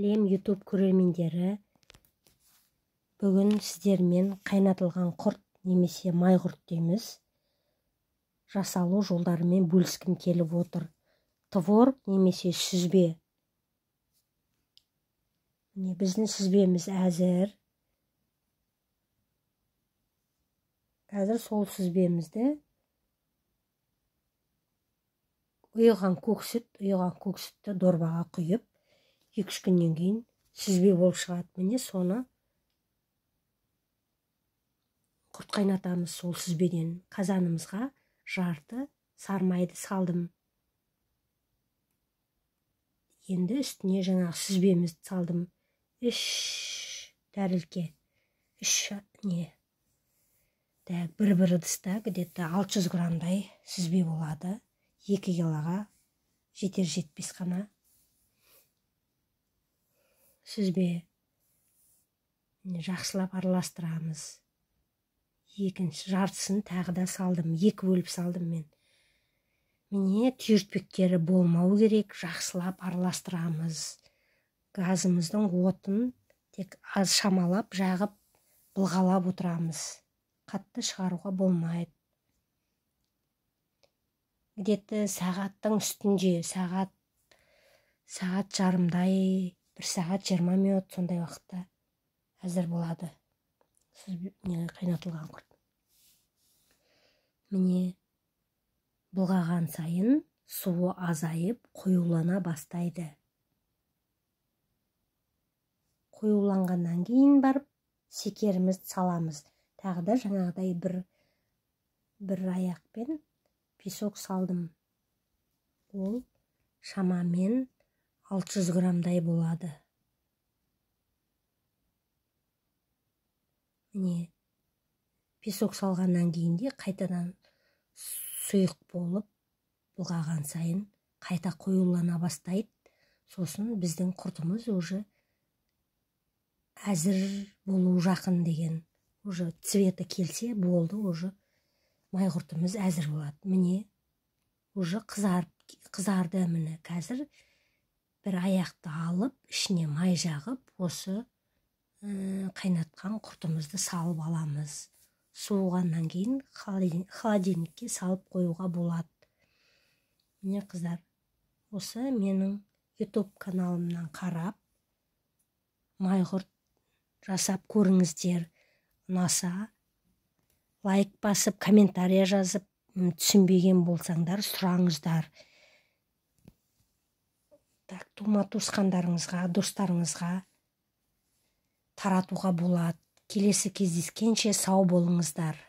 Сәлем, YouTube көрермендері. Бүгін сіздермен қайнатылған құрт немесе май құрт дейміз, жасалу жолдарымен бөліскім келіп отыр. Творог немесе сүзбе. Міне, біздің сүзбеміз әзір. Қазір сол сүзбемізді ұйыған көк сүт, ұйыған көк сүтті дорбаға құйып, 2-3 күннен кейін сүзбе болып шығады. Міне, соны құрт қайнатамыз сол сүзбеден. Қазанымызға жарты сармайды салдым. Енді үстіне жаңағы сүзбемізді салдым. 3 тәрелке, 3 не. Так, бір ыдыста где-то 600 граммдай сүзбе болады. 2 килоға жетер жетпес қана сүзбе. Жақсылап араластырамыз. Екінші жартысын тағы да салдым, 2 бөліп салдым мен. Міне, түйіртпектері болмау керек, жақсылап араластырамыз. Газымыздың отын тек аз шамалап жағып, былғалап отырамыз. Қатты шығаруға болмайды. Где-то сағаттың үстінде, сағат жарымдай, 1 сағат 20 минут сондай уақытта әзір болады. Қайнатылған құрт. Міне, былғаған сайын суы азайып, қоюлана бастайды. Қоюланғаннан кейін барып шекерімізді саламыз. Тағы да жаңағыдай бір аяқпен песок салдым. Ол шамамен 600 граммдай болады. Міне, песок салғаннан кейін де қайтадан сұйық болып, былғаған сайын қайта қоюлана бастайды. Сосын біздің құртымыз уже әзір болу жақын деген. Уже цветі келсе болды, уже май құртымыз әзір болады. Міне, уже қызарды. Міне, қазір бір аяқты алып, ішіне май жағып, осы қайнатқан құртымызды салып аламыз. Суығаннан кейін холодильникке салып қоюға болады. Міне, қыздар, осы менің YouTube каналымнан қарап, май құрт жасап көріңіздер. Ұнаса лайк басып, комментария жазып, түсінбеген болсаңдар сұраңыздар. Так, тума туысқандарыңызға, достарыңызға таратуға болады. Келесі кездескенше сау болыңыздар.